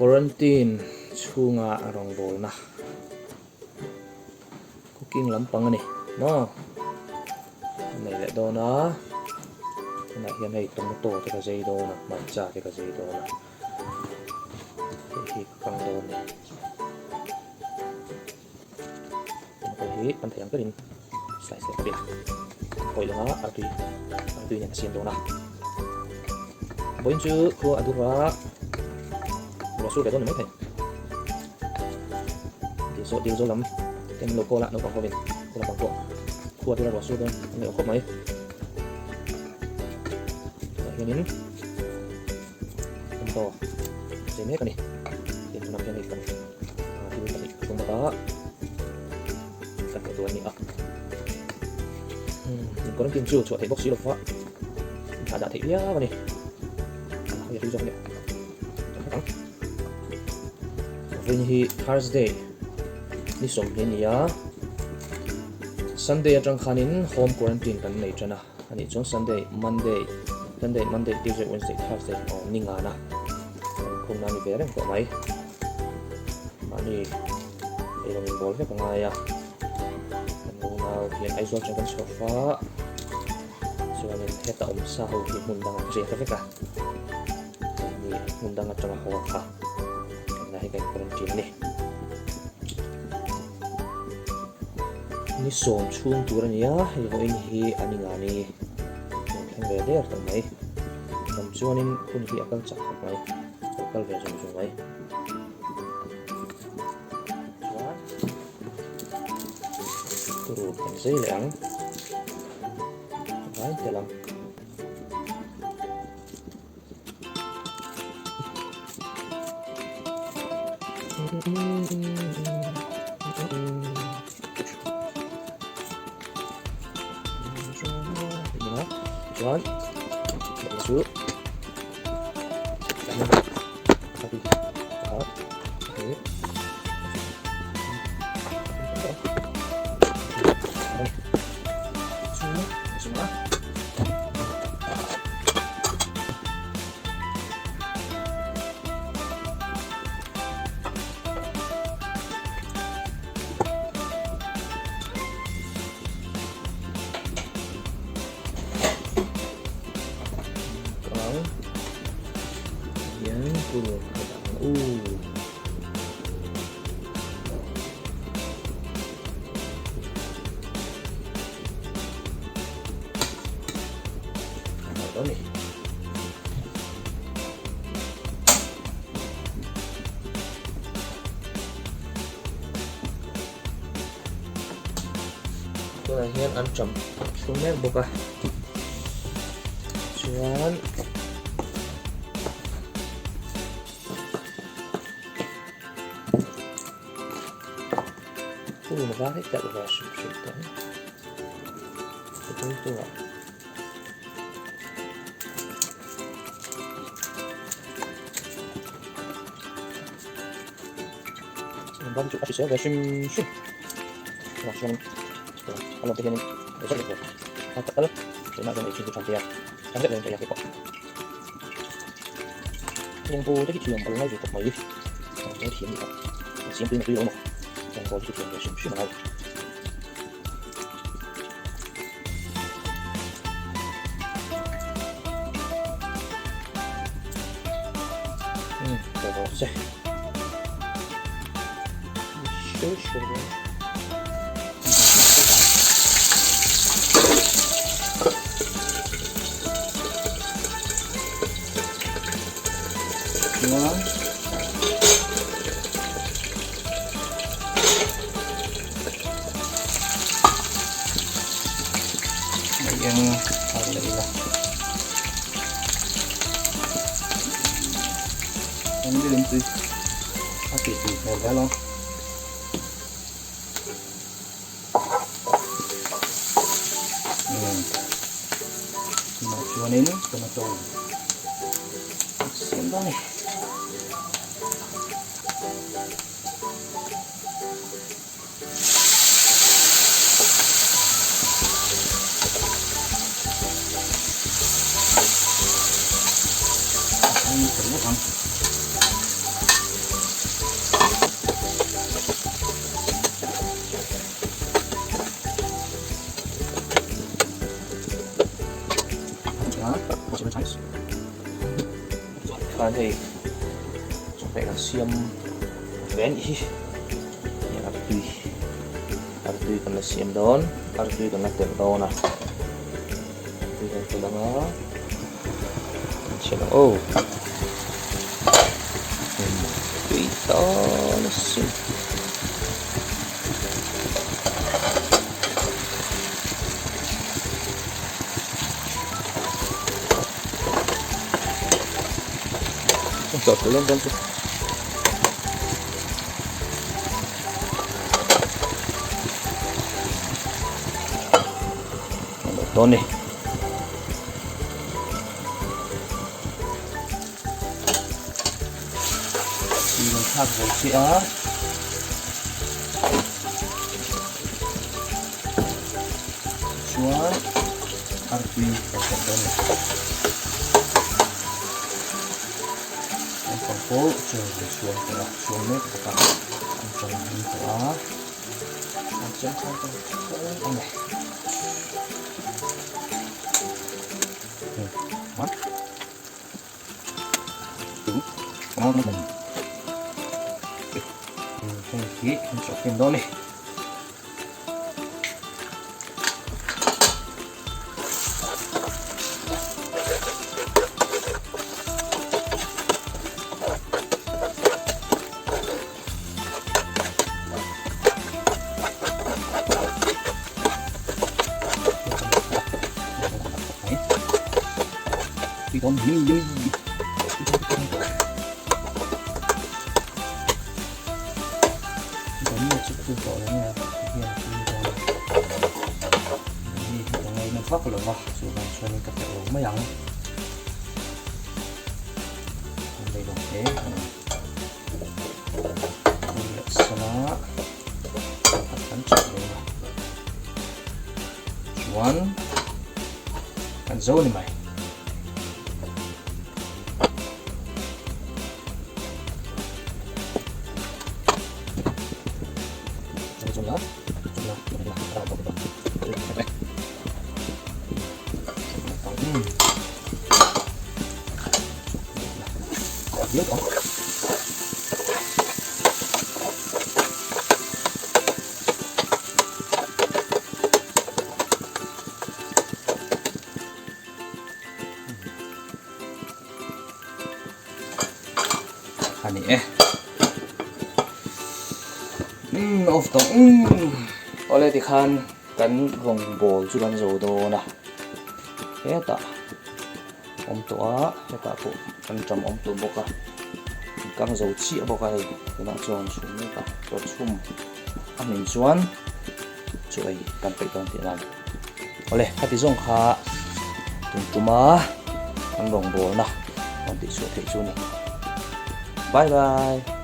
Quarantine chhunga rawngbawlna cooking lampang a ni maw nei leh dawn a tunah hian hei tomato te ka zei dawn a hmarcha te ka zei dawn a hei hi ka kang dawn a ni tomato hi kan theih ang berin slice leh tawp ila pawih lo a artui artui nen a siam dawn a vawiin chu khua a dur a ruah sur ve dawn ni maithei dil zawh dil zawh lam te an lo call a naupang hovin te naupang pawh khua a dur a ruah sur dawn an ngaih awm khawp mai tunah hianin tomato zei mek a ni tin tunah hian hei kan thil pahnih ka tum bawk a. Kan hmuh tur a ni a. In quarantine chu chhuah theih bawk si lova inthlah dah theih viau a ni. Hei a hlui zawk a nia. Kan hlat ang. Vawiin hi Thursday ni sawmhnih a ni a. Sunday atang khanin home quarantine kan nei tan a. Anih chuan Sunday, Monday, Sunday, Monday, Tuesday, Wednesday, Thursday aw ni ngana kan khumna a ni ve reng tawh mai. Mahni Ei rawn inbawl vek a ngai a, kan unau hian Aizawl atang kan chhuah fa chuanin heta awm sa ho hi hmun dangah riak vek a, keini hmun dang atanga haw kha tunah hi kan quarantine a ni. Ni sawm chhung tur a ni a, hei vawiin hi a ni nga ni rawn thleng ve der tawh mai, ram chuanin hun hi a kal chak khawp mai, a kal ve zung zung mai. Chuan rul kan zei leh ang vai tel ang. Chuan chu Hian purun a dah ang u. Tunah hian an ṭam thlum mek bawk a chuan purun var hi telh ve hrim hrim tawh ang potato ah. Bam chu a hrisel ve hrim hrim chuvang chuanin a lawm te hianin ei zauh zauh tur a tal tunah hian ei thin chu tha hle a tha zet mai ang pawh lawngbawl te hi thiam a lo ngai ve khawp mai lawngbawl thiam ni kha a siam tuin a tui lo maw lawngbawl hi chu thiam ve hrim hrim a ngai. Mei eng har leh ila eng deuhin tui a tih tui hmel hle lo tunah chuanin tomato a siam dawn a ni. khan hei chawhmeh kan siam ve a nih hi. Artui artui kan la siam dawn artui kan la telh dawn a artui kan telh ang a kan chhiat ang aw tui dawn asin. Chawhpawlh dawn dawn chu. Dawn ni. Tui kan thlak zo chiah a. Chuan artui kan telh dawn a ni. Naupang pawh chaw an chhuang tawh a, chhuang mek bawk a, an chang hlim tawh a, an cheng khan tawh a ni. Hei hi an chawh fin dawn a ni. Vak lo va chuvang chuanin ka perh lo mai ang an lei lo hle a ni hei leh sala pakhat kan chhah leh a chuan kan zo ni mai. A ni e. Umm off tawh umm. Awle tikhan kan rawngbawl chu kan zo dawn a hetah awm tawh a hetah pawh kan ṭam awm tawh bawk a kang zo chiah bawk a hei tunah chuan chhum mek a chaw chhum a hmin chuan chu ei kan peih dawn tih nan awle khati zawng kha tum tuma kan rawngbawlna rawn tihchhuah theih chu a ni bye bye.